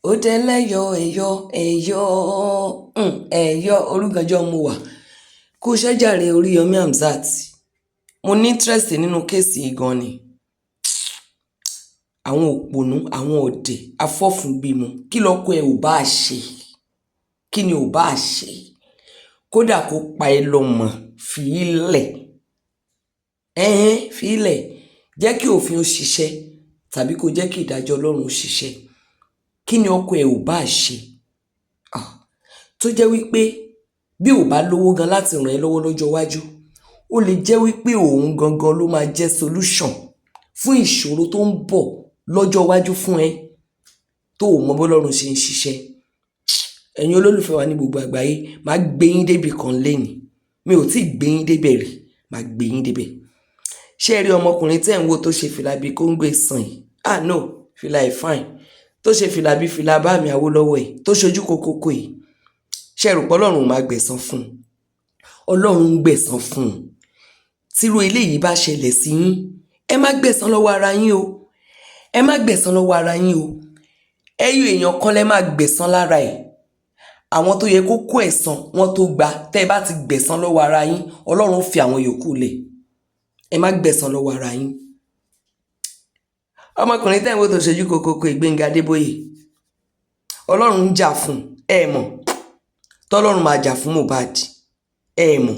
Ó dẹ́lẹ́yọ̀ ẹ̀yọ́ ẹ̀yọ́ ẹ̀yọ́ orúgànjọ́ mo wà kó ṣẹ́jàre Oríyọmí Hamzat. Mo ní interest nínú case yìí gan ni. Àwọn òpònú, àwọn ọ̀dẹ̀ afọ́fúngbẹ̀mù, kí lọ́kọ ẹ̀ ò bá ṣe? Kí ni ò bá ṣe? Kódà kó pa ẹ́ lọ́mọ, fi í lẹ̀, ẹ̀hẹ́n, fi í lẹ̀. Jẹ́ kí òfin ó ṣiṣẹ́ tàbí kó jẹ́ kí ìdájọ́ Ọlọ́run ó ṣiṣẹ́. Kí ni ọkọ ẹ̀ ò bá ṣe? Ah, tó jẹ́ wípé bí ò bá lówó gan láti ràn ẹ́ lọ́wọ́ lọ́jọ́ iwájú, ó lè jẹ́ wípé òun gangan ló máa jẹ́ solution fún ìṣòro tó ń bọ̀ lọ́jọ́ iwájú fún ẹ, tó ò mọ bọ́lọ́run ṣe ń ṣiṣẹ́. Ẹ̀yin olólùfẹ́ wa ní gbogbo àgbáyé, máa gbé yín débi kan lénìí. Mi ò tí ì gbé yín débẹ̀ rí, máa gbé yín débẹ̀. Ṣé ẹ rí ọmọkùnrin tẹ́ ń wò tó ṣe fìlà bíi kóńgò ìsàn yìí? Ah no, fìlà ẹ̀ fine. Tó ṣe fìlà bíi fìlà bámi Awólọ́wọ̀ yìí, tó ṣojú kokoko yìí, ṣé ẹ rò pé Ọlọ́run máa gbẹ̀san fún un? Ọlọ́run ń gbẹ̀san fún un. Tírú eléyìí bá ṣẹlẹ̀ sí yín, ẹ má gbẹ̀san lọ́wọ́ ara yín o. Ẹ má gbẹ̀san lọ́wọ́ ara yín o. Ẹyọ èèyàn kan lẹ máa gbẹ̀san lára ẹ̀. Àwọn tó yẹ kó kó ẹ̀san wọn tó gba. Tẹ́ ẹ bá ti gbẹ̀san lọ́wọ́ ara yín, Ọlọ́run fi àwọn yòókù lẹ̀. Ẹ má gbẹ̀san lọ́wọ́ ara yín. Ọmọkùnrin tẹ́ ń wò tó ṣojú kokoko, Gbénga Adébóyè, Ọlọ́run ń jà fún ẹ. Mọ̀ tọ́lọ́run máa jà fún Mohbad. Ẹ mọ̀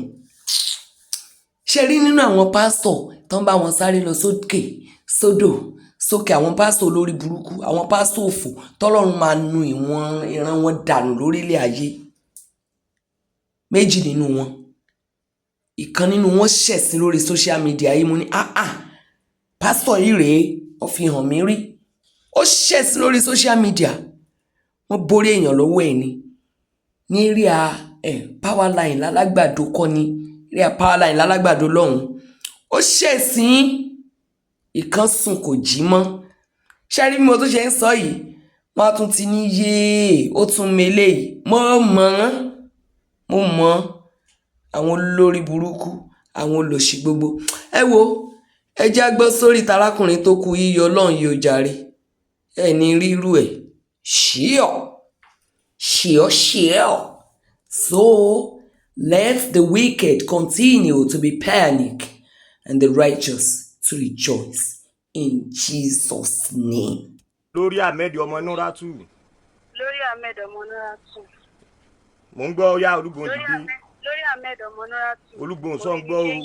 ṣe rí nínú àwọn pásítọ̀ tó ń bá wọn sáré lọ sókè sódò sókè, àwọn pásítọ̀ olórí burúkú, àwọn pásítọ̀ òfò, tọ́lọ́run máa nu ìwọ̀n ìran wọn dànù lórílẹ̀ ayé. Méjì nínú wọn, ìkan nínú wọn ṣẹ̀sín lórí social media yìí. Mo ní, "Ah ah, pásítọ̀ yìí rèé." Wọ́n fi hàn mí rí. Ó ṣẹ̀sín lórí social media. Wọ́n borí èèyàn lọ́wọ́ ẹ̀ ni ní area ẹ̀ Power Line lálágbàdo kọ́ ni, area Power Line lálágbàdo lọ́hùn. Ó ṣẹ̀sín. Ìkan sùn, kò jí mọ́. Ṣé rí bí mo tún ṣe ń sọ yìí, wọ́n á tún ti ní yéè, ó tún mele yìí. Mo mọ̀ ọ́n, mo mọ̀ àwọn olórí burúkú, àwọn olòṣì gbogbo. Ẹ wo, ẹ já gbọ́ sórí tarákùnrin tó kú yíyọ. Ọlọ́run yóò jàre ẹ ní rírú ẹ̀. Ṣíọ ṣíọ ṣíọ. So let the wicked continue to be panic and the righteous to rejoice in Jesus' name. Lórí Ahmed ọmọ Nuratu. Lórí Ahmed ọmọ Nuratu. Mò ń gbọ́ yá, Olúgbòhùn. Lórí Dìde. Ahmed, lórí Ahmed ọmọ Nuratu. Olúgbòhùn, sọ ń gbọ́ o.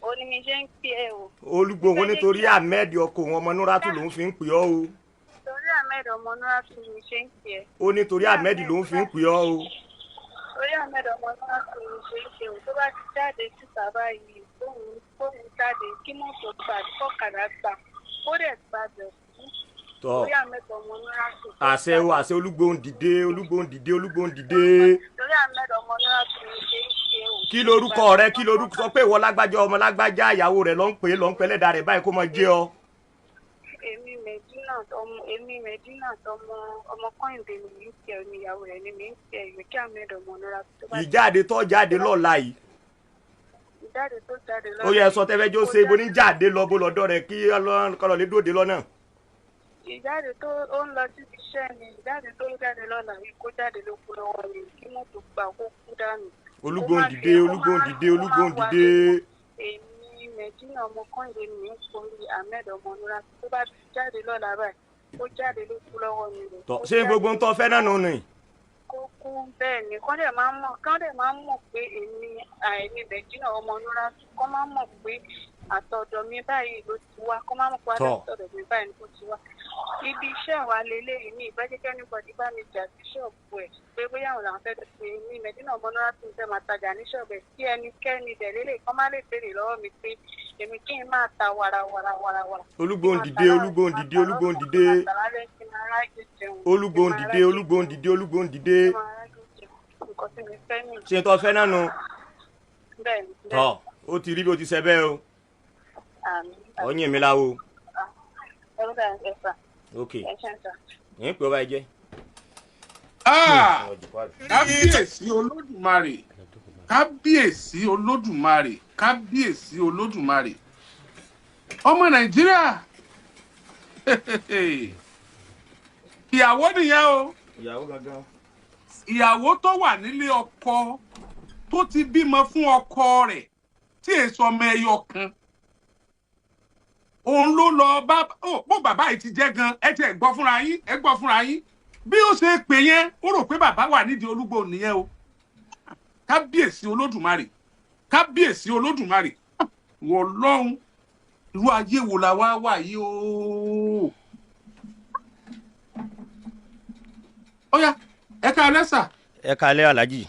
Ó ní mi ṣe ń pè ẹ́ o. Olúgbòhùn, ó nítorí Ahmed ọkọ òun ọmọ Nuratu lòún fi ń pè ọ́ o. Torí Ahmed ọmọ Nuratu ni mi ṣe ń pè ẹ́. Ó nítorí Ahmed lòún fi ń pè ọ́ o. Torí Ahmed ọmọ Nuratu ni mi ṣe ń pè o. Tó bá ti jáde síta báyìí, kóun jáde, kí mọ́tò gbà, kọ́kadà gbà, kó dẹ̀ gbàbẹ̀ kú. Tọ́. Torí Ahmed ọmọ Nuratu. Àṣẹ o, àṣẹ. Olúgbòhùn dìde, Olúgbòhùn dìde, Olúgbòhùn dìde. Torí Ahmed ọmọ Nuratu ni mi ṣe ń pè o. Kí lorúkọ rẹ? Kí lorúkọ? Sọ pé ìwọ lágbájá ọmọ lágbájá, ìyàwó rẹ ló ń pè é, ló ń pè lẹ́dàá rẹ báyìí, kó mọ jẹ́ ọ. Èmi Mẹdínà ọmọ, èmi Mẹdínà ọmọ, ọmọ Kọ́hìndé ni mi ń pè ọ́, ní ìyàwó rẹ̀ ni mi ń pè ẹ́, kí Ahmed ọmọ Nuratu tó bá Ìjáde tó jáde lọ́la yìí. Ìjáde tó jáde lọ́la. Ó yẹ sọ tẹ́fẹ́jọ́ ṣe ibo ní jáde lọ, bó lọ́dọ̀ rẹ, kí kọ́lọ́ lè dóde lọ́nà. Ìjáde tó ó ń lọ síbi iṣẹ́ ni. Ìjáde tó ń jáde lọ́la yìí, kó jáde ló kú lọ́wọ́ mi, kí mọ́tò gbà, kó kú dànù. Olúgbòhùn dìde, Olúgbòhùn dìde, Olúgbòhùn dìde. Èmi Mẹdínà ọmọ Kọ́hìndé ni mi ń porí Ahmed ọmọ Nuratu. Tó bá ti jáde lọ́la báyìí, kó jáde ló kú lọ́wọ́ mi rẹ̀. Tọ́, ṣé gbogbo ń tọ́ fẹ́ náà nù ni? Kó kú, bẹ́ẹ̀ ni. Kán dẹ̀ máa ń mọ̀ pé èmi àìní Mẹdínà ọmọ Nuratu, kán máa ń mọ̀ pé àtọ̀dọ̀ mi báyìí ló ti wá, kán máa mọ̀ pé àtọ̀dọ̀ mi báyìí ló ti wá. Ibi iṣẹ́ wa leléyìí ní ìbájẹ́kẹ́ anybody bá mi jà sí ṣọ́ọ̀bù ẹ̀ pé bóyá àwọn làwọn fẹ́ ṣe ní Mẹdínà ọmọ Nuratu ń fẹ́ máa tajà ní ṣọ́ọ̀bù ẹ̀ kí ẹnikẹ́ni dẹ̀ lélẹ̀, kán má lè béèrè lọ́wọ́ mi pé èmi kí n máa ta wàrà wàrà wàrà wàrà. Olúgbòhùn dìde, Olúgbòhùn dìde, Olúgbòhùn dìde. Olúgbòhùn dìde, Olúgbòhùn dìde, Olúgbòhùn dìde. Nǹkan tí mi fẹ́ nìyí. Ṣé ń tọ́ fẹ́ náà nù? Bẹ́ẹ̀ ni. Tọ́, ó ti rí bí o ti ṣe bẹ́ẹ̀ o. Àmín. Ọyìn mi láwo. Ẹ̀rọ ẹ̀ sà. Ok. Ẹ̀ ṣe ń sà. Ní pé ọba ẹ jẹ́. Ah! Kábíyèsí Olódùmarè, kábíyèsí Olódùmarè, kábíyèsí Olódùmarè! Ọmọ Nàìjíríà. Ìyàwó nìyẹn o. Ìyàwó gangan. Ìyàwó tó wà nílé ọkọ, tó ti bímọ fún ọkọ rẹ̀, tí èso ọmọ ẹyọ kan, òun ló lọ bá ó. Bó bàbá yìí ti jẹ́ gan, ẹ tiẹ̀ gbọ́ fúnra yín, ẹ gbọ́ fúnra yín bí ó ṣe pè yẹn. Ó rò pé bàbá wà nídìí olúgbò nìyẹn o. Kábíyèsí Olódùmarè, kábíyèsí Olódùmarè, wọ lọ́hùn, irú ayé wo la wá wà yìí o? Ó yá, ẹ ká lẹ́sà. Ẹ kalẹ́, alájì.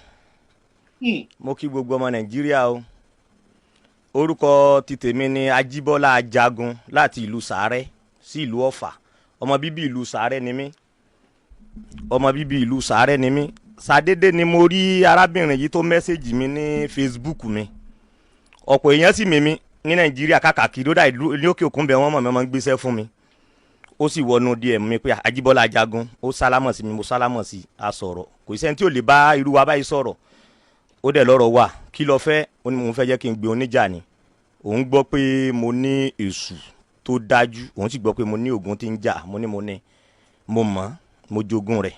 Mo kí gbogbo ọmọ Nàìjíríà o. Orúkọ ti tèmi ni Ajíbọ́lá Ajagun láti ìlú Sàárẹ̀ sí ìlú Ọ̀fà. Ọmọ bíbí ìlú Sàárẹ̀ ni mí, ọmọ bíbí ìlú Sàárẹ̀ ni mí. Sàdédé ni mo rí arábìnrin yìí tó message mi ní Facebook mi. Ọ̀pọ̀ èèyàn sì mímí ní Nàìjíríà káàkiri, ó dà ìlú ní òkè òkun bẹ́ẹ̀, wọ́n mọ̀ mi, wọ́n máa ń gbéṣẹ́ fún mi. Ó sì wọnú DM mi pé Ajíbọ́lá Ajagun. Ó sálámọ̀ sí mi, mo sálámọ̀ sí, a sọ̀rọ̀. Kò sẹ́ni tí ò lè bá irú wa báyìí sọ̀rọ̀. Ó dẹ̀ lọ́rọ̀ wà, kí ló fẹ́? Ó ní mo fẹ́ jẹ́ kí n gbé oníjà ni. Òun gbọ́ pé mo ní èṣù tó dájú, òun sì gbọ́ pé mo ní ògùn tí ń jà. Mo ní mo ní, mo mọ̀, mo jogún rẹ̀.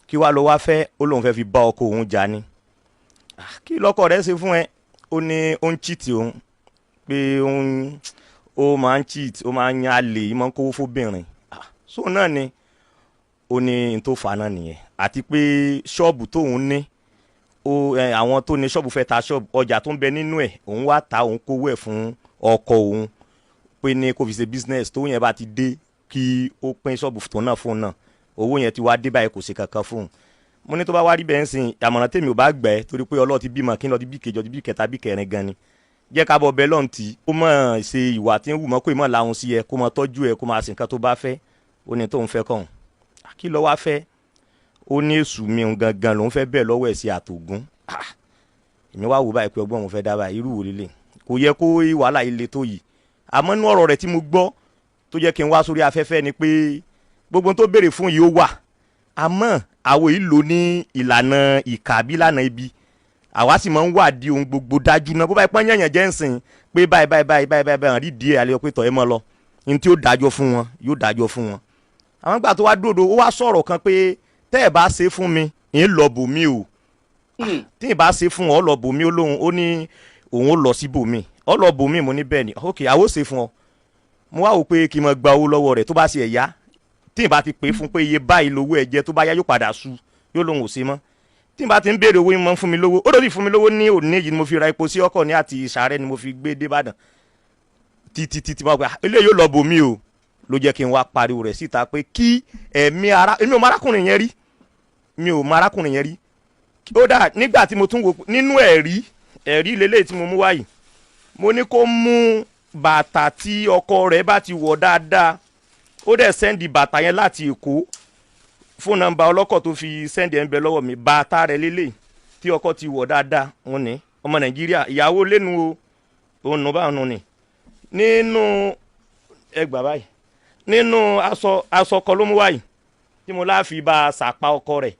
Kí wàá lọ wá fẹ́? Ó lóun fẹ́ fi bá ọkọ òun jà ni. Ah, kí lọ́kọ rẹ̀ ṣe fún ẹ? Ó ní ó ń cheat òun, pé ó máa ń cheat, ó máa ń yan àlè, ó máa ń kówó fóbìnrin. Ah, so náà ni ó ní n tó fà náà nìyẹn, àti pé ṣọ́ọ̀bù tóun ní ó ẹ, àwọn tó ní ṣọ́ọ̀bù fẹ́ ta ṣọ́ọ̀bù, ọjà tó ń bẹ nínú ẹ̀, òun wá ta, òun kówó ẹ̀ fún ọkọ òun pé ní kó fi ṣe business. Tó yẹn bá ti dé, kí ó pín ṣọ́ọ̀bù tó náà fún un náà. Owó yẹn ti wá dé báyìí, kò sí kankan fún un. Mo ní tó bá wá rí bẹ́ẹ̀ ń sìn, àmọ̀ràn tèmi ò bá gbẹ́, torí pé ọlọ́ọ̀ ti bímọ, kí n lọ ti bí kejì, ọtí bí kẹta, bí kẹrin gan ni, jẹ́ ká bọ̀ bẹ́ẹ̀ lọ́n tí ó mọ̀ ṣe ìwà tí ń wù mọ́, kó ìmọ̀ làwọn sí ẹ, kó mọ tọ́jú ẹ, kó máa ṣe nǹkan tó bá fẹ́. Ó ní tóun fẹ́ kàn. Kí ló wá fẹ́? Ó ní èṣù mi òun gangan lòun fẹ́ bẹ́ẹ̀ lọ́wọ́ ẹ̀ sí àtògùn. Ah, èmi wá wò báyìí pé ọgbọ́n òun fẹ́ dá báyìí, irú wò lélẹ̀, kò yẹ kó wàhálà yìí le tó yìí. Àmọ́ inú ọ̀rọ̀ rẹ̀ tí mo gbọ́ tó jẹ́ kí n wá sórí afẹ́fẹ́ ni pé gbogbo tó béèrè fún yìí, ó wà, àmọ́ àwọn yìí lò ní ìlànà ìkà àbí ìlànà ibi. Àwa sì máa ń wádìí ohun gbogbo dájú náà. Bó bá pọ́n yànyàn jẹ́ ń sìn pé báyìí báyìí báyìí báyìí báyìí báyìí rí díẹ̀ alẹ́ pé tọ̀ ẹ mọ́ lọ ní tí ó dájọ́ fún wọn, yóò dájọ́ fún wọn. Àwọn ìgbà tó wá dòdò, ó wá sọ̀rọ̀ kan pé tẹ́ ẹ̀ bá ṣe fún mi, ń lọ bò mí o. Tí ì bá ṣe fún ọ, lọ bò mí. Ó lóhun, ó ní òun ó lọ sí bò mí, ọ lọ bò mí. Mo ní bẹ́ẹ̀ ni, ok, àwọn ò ṣe fún ọ. Mo wá wò pé kí n máa gba owó lọ́wọ́ rẹ̀, tó bá ṣe ẹ̀yá tí ì bá ti pè é fún pé iye báyìí lówó ẹ̀ jẹ́, tó bá yá yóò padà sú, yóò lóhun ò ṣe mọ́. Tí n bá ti ń béèrè owó, yín máa ń fún mi lówó. Ó lórí fún mi lówó ní òní yìí ni mo fi ra epo sí ọkọ̀ ní àti ìsàrẹ́ ni mo fi gbé débàdàn títí títí. Máa gbà eléyìí yóò lọ bò mí o. Ló jẹ́ kí n wá pariwo rẹ̀ síta pé kí ẹ̀mí ara èmi ò mọ arákùnrin yẹn rí, mi ò mọ arákùnrin yẹn rí. Ó dà nígbà tí mo tún wò nínú ẹ̀rí, ẹ̀rí lélẹ́yìí tí mo mú wáyìí, mo ní kó mú bàtà tí ọkọ rẹ̀ bá ti wọ̀ dáadáa. Ó dẹ̀ send bàtà yẹn láti Èkó. Phone number ọlọ́kọ̀ tó fi send ẹ̀ ń bẹ lọ́wọ́ mi. Bàtà rẹ̀ lélẹ̀ tí ọkọ ti wọ̀ dáadáa. Òun ní ọmọ Nàìjíríà, ìyàwó lẹ́nu o, òun nù báwọn nù ní nínú ẹgbàá báyìí, nínú aṣọ, aṣọ kọ ló mú wáyìí tí mo láàfin bá a sàpá ọkọ rẹ̀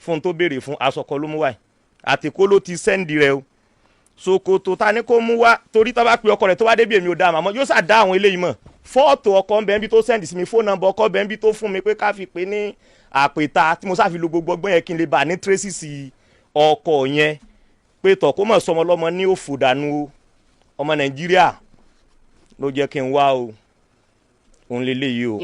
fún tó béèrè fún. Aṣọ kọ ló mú wáyìí, àtìkó ló ti send rẹ̀ o. Ṣòkòtò ta ni kó mú wá, torí tá bá pe ọkọ rẹ̀ tó wá débi, èmi ò dá àmọ́ yóò ṣà dá àwọn eléyìí mọ̀. Fọ́ọ̀tò ọkọ ń bẹ níbi tó send sí mi, phone number ọkọ bẹ níbi tó fún mi pé ká fi pè ní àpèta tí mo sáfi lo gbogbo ọgbọ́n yẹn kí n lè bá ní traces ọkọ yẹn, pé tọ̀ kó mọ̀ sọmọ lọ́mọ ní òfò dànù o. Ọmọ Nàìjíríà, ló jẹ́ kí n wá o. Òun lè léyìí o.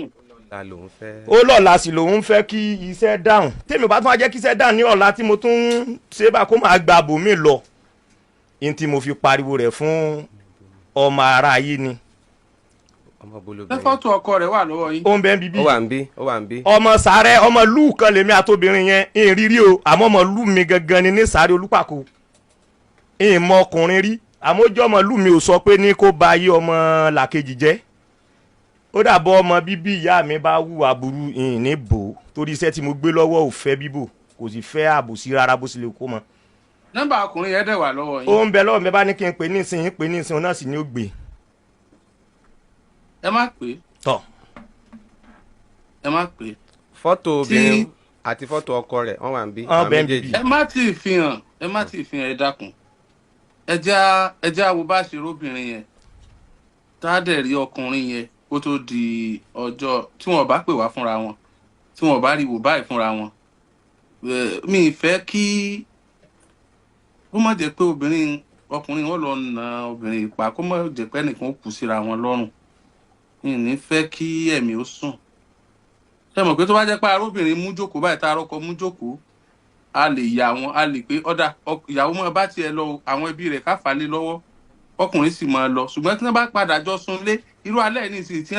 La lòun fẹ́. Ó lọ́la sì lòun fẹ́ kí iṣẹ́ dáhùn. Tèmi bá tún wá jẹ́ kí iṣẹ́ dáhùn ní ọ̀la tí mo tún ń ṣe bá, kó máa gba bòmí lọ ní tí mo fi pariwo rẹ̀ fún ọmọ ara yìí ni. Ọmọ Ṣé bolobìnrin. fọ́tò ọkọ rẹ̀ wà lọ́wọ́ yín? Ó ń bẹ́ ń bíbí. Ó wà ń bí, ó wà ń bí. Ọmọ sàárẹ̀, ọmọ lù kan lèmi àtobìnrin yẹn ìrírí o, àmọ́ ọmọ lù mi gangan ni ní sàárẹ̀ olúpàkó. Ìmọ̀ ọkùnrin rí, àmọ́ ojú ọmọ lù mi ò sọ pé ní kó ba ayé ọmọ làkejì jẹ́. Ó dàbọ̀ ọmọ bíbí ìyá mi bá wùwà burú, ìyìn ní bò ó, torí iṣẹ́ tí mo gbé lọ́wọ́ ò fẹ́ bíbò, kò sì fẹ́ àbòsí rárá bó sì lè kó mọ́. Nọ́mbà ọkùnrin yẹn dẹ̀ wà lọ́wọ́ yín? Ó ń bẹ lọ́wọ́ mi. Bá ní kí n pè nísìnyí, pè nísìnyí, òun náà sì ní ó gbé. Ẹ má pè é. Tọ̀. Ẹ má pè é. Fọ́tò obìnrin àti fọ́tò ọkọ rẹ̀ wọ́n wà ń bí. Wọ́n àwọn bẹ ń bí. méjèèjì. Ẹ má tí ì fi hàn, ẹ má tí ì fi hàn, ẹ dákun. Ẹ já wo bá ṣe róbìnrin yẹn, tá a dẹ̀ rí ọkùnrin yẹn kó tó di ọjọ́ tí wọ́n bá pè wá fúnra wọn. Tí wọn bá rí wò báyìí fúnra wọn, mi ì fẹ́ kí kó má jẹ́ pé obìnrin, ọkùnrin wọn lọ na obìnrin pa, kó má jẹ́ pé ẹnìkan ó kú síra wọn lọ́rùn. Mi ì ní fẹ́ kí ẹ̀mí ó sùn. Ṣé mọ̀ pé tó bá jẹ́ pé arábìnrin mú jókòó báyìí, tá arọ́kọ mú jókòó, a lè yà wọn, a lè pé ọ̀dà ìyàwó mọ́ bá tiẹ̀ lọ o, àwọn ẹbí rẹ̀ ká fà á lé lọ́wọ́, ọkùnrin sì máa lọ. Ṣùgbọ́n tí wọ́n bá padà jọ sunlé irú alẹ́ yìí nísìnyí, tí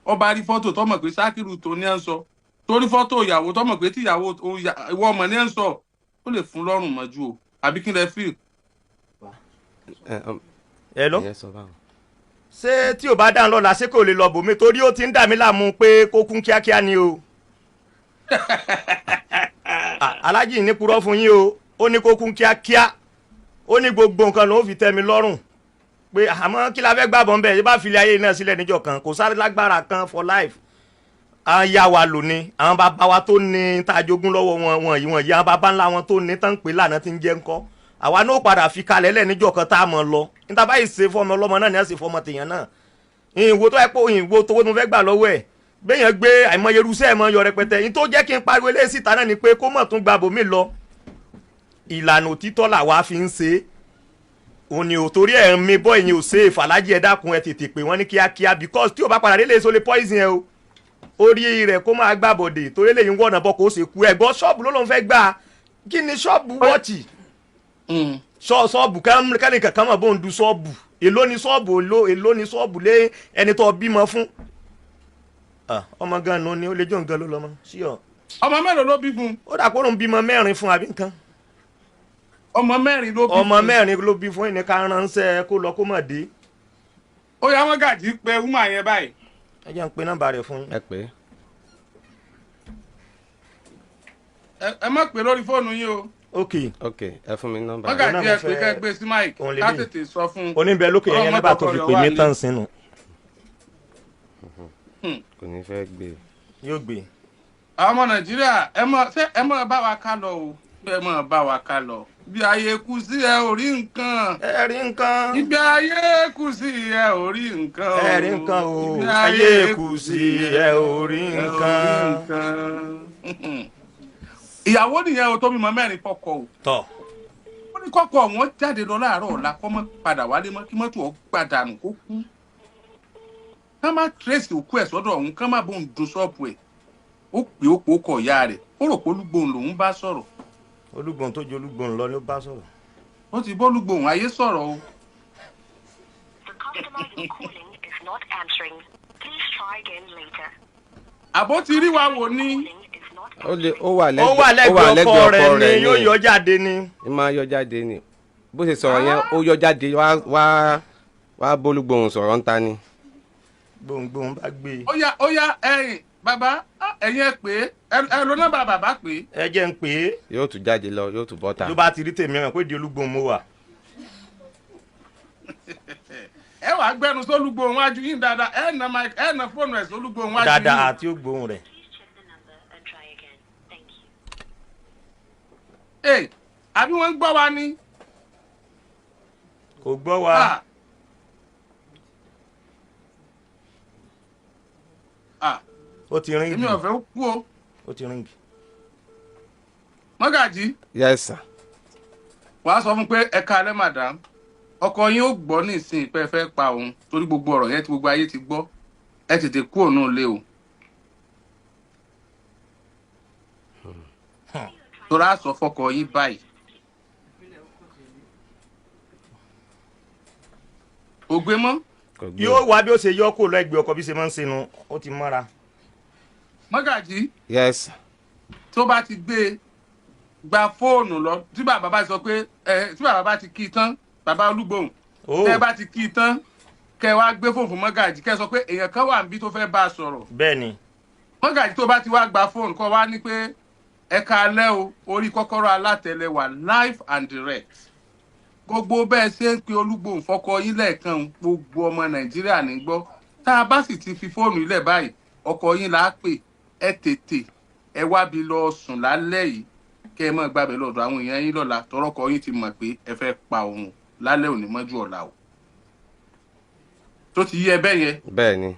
wọ́n bá rí fọ́tò tó mọ̀ pé Sákìrù tó ní à ń sọ, torí fọ́tò ìyàwó tó mọ̀ pé tíyàwó ìwọ ọmọ ní à ń sọ, ó lè fún lọ́rùn mọ́jú o. Àbí kí lẹ fíì? Hello? Ìyẹn sọ báwọn. Ṣé tí ò bá dáhùn lọ́la, ṣé kò lè lọ bòmí? Torí ó ti ń dà mí láàmú pé kó kún kíákíá ni o. Ah, Aláàjì ní purọ́ fún yín o. Ó ní kó kún kíákíá, ó ní gbogbo nǹkan ló ń fi tẹ́ mi lọ́rùn pé àmọ́ kí la fẹ́ gbàbọ̀ ń bẹ̀? Ṣé bá filẹ̀ ayé náà sílẹ̀ níjọ́ kan, kò sáré lágbára kan for life. Àwọn ya wa lò ní àwọn bàbá wa tó ní tá a jogún lọ́wọ́ wọn wọ̀nyí wọ̀nyí, àwọn bàbá ńlá wọn tó ní tán ń pè lánàá tí ń jẹ́ ńkọ́, àwa náà padà fi kalẹ̀ lẹ̀ níjọ́ kan tá a mọ̀ lọ. Níta báyìí ṣe fọmọ ọlọ́mọ náà ní à ṣe fọmọ tèèyàn náà. Ìwò tó yẹ pé ìwò tó mo fẹ́ gbà lọ́wọ́ ẹ̀, gbẹ̀yàn gbé àìmọye irúṣẹ́ ẹ̀ mọ́ yọ rẹpẹtẹ. Ní tó jẹ́ kí n pariwo eléyìí síta náà ni pé kó mọ̀ tún gba bòmí lọ. Ìlànà òtítọ́ làwa fi ń ṣe é, òun ni ò torí ẹ̀ ń mi bọ́ ìyẹn ò ṣe é. Fàlájì, ẹ dákun, ẹ tètè pè wọ́n ní kíákíá, because tí o bá padà délé, èso lè poison ẹ o. Orí rẹ̀ kó máa gbà bọ̀dẹ̀, torí lèyìn wọ̀nà bọ́ kó ṣe kú. Ẹ̀gbọ́n ṣọ́ọ̀bù ló ló ń fẹ́ gbà. Kí ni ṣọ́ọ̀bù wọ́ọ̀tì? Ṣọ́ọ̀bù kẹ́ni kankan mọ̀ bó ń du ṣọ́ọ̀bù. Èló ni ṣọ́ọ̀bù? Èló ni ṣọ́ọ̀bù lé ẹni tó bímọ fún? Ah, ọmọ gan nu ni ó lè jó nǹkan ló lọ́mọ sí ọ. Ọmọ mélòó ló bí fún un? Ó dà kó ló ń bímọ mẹ́rin fún àbí nǹkan. Ọmọ mẹ́rin ló bí Ọmọ fún un. mẹ́rin ló bí fún ẹni ká ránṣẹ́ kó lọ kó mọ̀ dé. Ó yá, wọn gàjí pé woman yẹn báyìí. Ẹ jẹ́ ń pe nọ́mbà rẹ̀ fún yín. Ẹ pé. Ẹ má pè lórí fóònù yín o. Ok. Ok, ẹ fún mi nọ́mbà Wọn rẹ̀. gàjí, Náà ẹ mo pé fẹ́- kẹ́ gbé sí mic Òun lè ká lè. tètè sọ fún un. Oníbẹ̀ lókè yẹn nígbà tó fi pè mí tán sínú. Kò ní fẹ́ gbé e. Yóò gbé. Àwọn ọmọ Nàìjíríà, ẹ mọ ṣé ẹ mọ bá wa ká lọ o, ẹ mọ bá wa ká lọ. Bí ayé kù sí, ẹ ò rí nǹkan. Ẹ rí nǹkan. Ibi ayé kù sí, ẹ ò rí nǹkan o. Ẹ rí nǹkan o. Ibi Ayé kù sí, ẹ ò rí ẹ ò rí nǹkan. nǹkan. Ìyàwó nìyẹn o, tó bímọ mẹ́rin fọ́kọ o. Tọ. Ó ní kọ́kọ́ wọn jáde lọ láàárọ̀ ọ̀la, kọ́ mọ́ padà wálé mọ́, kí mọ́tò ọ̀ gbàdànù kó kú, ká má trace òkú ẹ̀ sọ́dọ̀ ọ̀hún, ká má bóun dun ṣọ́ọ̀bù ẹ̀. Ó pè, ó pò ó kọ̀ ìyá rẹ̀, ó rò pé Olúgbòhùn lòún bá sọ̀rọ̀. Olúgbòhùn tó ju Olúgbòhùn lọ ni ó bá sọ̀rọ̀. Ó ti bólúgbòhùn ayé sọ̀rọ̀ o. The customer you're calling is not answering. Please try again later. Àbó ti rí wa wò ní. Calling is not Ó lè ó wà Ó lẹ́gbẹ̀ẹ́. wà lẹ́gbẹ̀ẹ́ ọkọ rẹ̀ ni, yóò yọ jáde ni. Ó máa yọ jáde ni. Bó ṣe sọ̀rọ̀ yẹn, ó yọ jáde wá wá wá bólúgbòhùn sọ̀rọ̀ ń ta ni. Gbohùngbohùn bá gbé e. Ó yá, ó yá, ẹ̀yin bàbá, ẹ̀yin ẹ pè é, ẹ lo nọ́mbà bàbá pè é. Ẹ jẹ́ ń pè é. Yóò tún jáde lọ, yóò tún bọ́ta. Ló bá ti rí tèmi rẹ̀ pé di Olúgbòhùn mo wà. Ẹ wàá gbẹnu sólúgbòhùn wájú yín dáadáa. Ẹ nà mic, ẹ nà fóònù ẹ sólúgbòhùn wájú yín. Dáadáa àti ó gbóhùn rẹ̀. Please check the number and try again. Thank you. Ee, àbí wọ́n ń gbọ́ wa ni? Kò gbọ́ wa. Ah. Ah, Ó ti ríngì. èmi ò fẹ́ kú o. Ó ti ríngì. Mọ́gàjí. Yes sir. Wàá sọ fún pé ẹ káalẹ́ madam, ọkọ yín ó gbọ́ nísìnyí pé ẹ fẹ́ pa òun, torí gbogbo ọ̀rọ̀ yẹn tí gbogbo ayé ti gbọ́. Ẹ tètè kú òun lé o, torí a sọ fọkọ yín báyìí. Kò gbé mọ́. Kò gbé. Yóò wá bí ó ṣe yọ kó lọ ẹgbẹ́ ọkọ bí ṣe máa ń sinú, ó ti mọ́ra. Mọ́gàjí. Yes sir. Tó bá ti gbé e, gba fóònù lọ. Tí bàbá bá sọ pé ẹ, tí bàbá bá ti kí i tán, bàbá Olúgbòhùn, Ó. tẹ bá ti kí i tán, kẹ wá gbé fóònù fún mọ́gàjí, kẹ sọ pé èèyàn kan wà níbí tó fẹ́ bá a sọ̀rọ̀. Bẹ́ẹ̀ ni. Mọ́gàjí, tó bá ti wá gba fóònù, kọ́ wá ní pé ẹ káalẹ́ o, orí kọ́kọ́rọ́ alátẹ̀lẹ̀ wà live and direct. Gbogbo bẹ́ẹ̀ ṣe ń pe Olúgbòhùn fọkọ yín lẹ́ẹ̀kan o, gbogbo ọmọ Nàìjíríà ní gbọ́. Tá a bá sì ti fi fóònù ilẹ̀ báyìí, ọkọ yín là á pè. Ẹ tètè ẹ wábi lọ sùn lálẹ́ yìí, kẹ́ ẹ mọ̀ gbàbẹ̀ lọ́dọ̀ àwọn èèyàn yín lọ́la, tọrọkọ yín ti mọ̀ pé ẹ fẹ́ pa òun lálẹ́ òní mọ́jú ọ̀la o. Tó ti yí ẹ bẹ́ẹ̀ yẹn? Bẹ́ẹ̀ ni.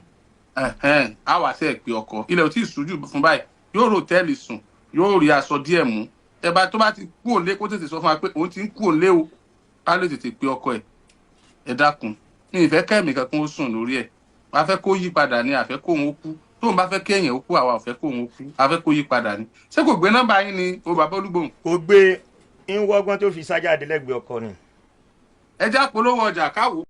Ẹ̀hẹ́n, á wá sí ẹ̀ pé ọkọ ilẹ̀ ò tí ì ṣújú fún báyìí. Yóò rò tẹ́ẹ̀lì sùn, yóò rí aṣọ díẹ̀ mú. Ẹ bá tó bá ti kú òǹlé, kó tètè sọ fún wa pé òun ti ń kú òǹlé o, ká lè tètè pe ọkọ ẹ̀. Ẹ dákun, mi ìfẹ́ kẹ́mi kankan ó sùn lórí ẹ̀. A fẹ́ kó yí padà ni, àfẹ́ kóun ó kú. Tóun bá fẹ́ kéèyàn ó kú, àwa ò fẹ́ kóun ó kú, a fẹ́ kó yí padà ni. Ṣé kò gbé nọ́mbà yín ni o, bàbá Olúgbòhùn? Kò gbé, ń wọ́gbọ́n tó fi sájáde lẹ́gbẹ̀ẹ́ ọkọ ni. Ẹ já polówó ọjà káwọ́.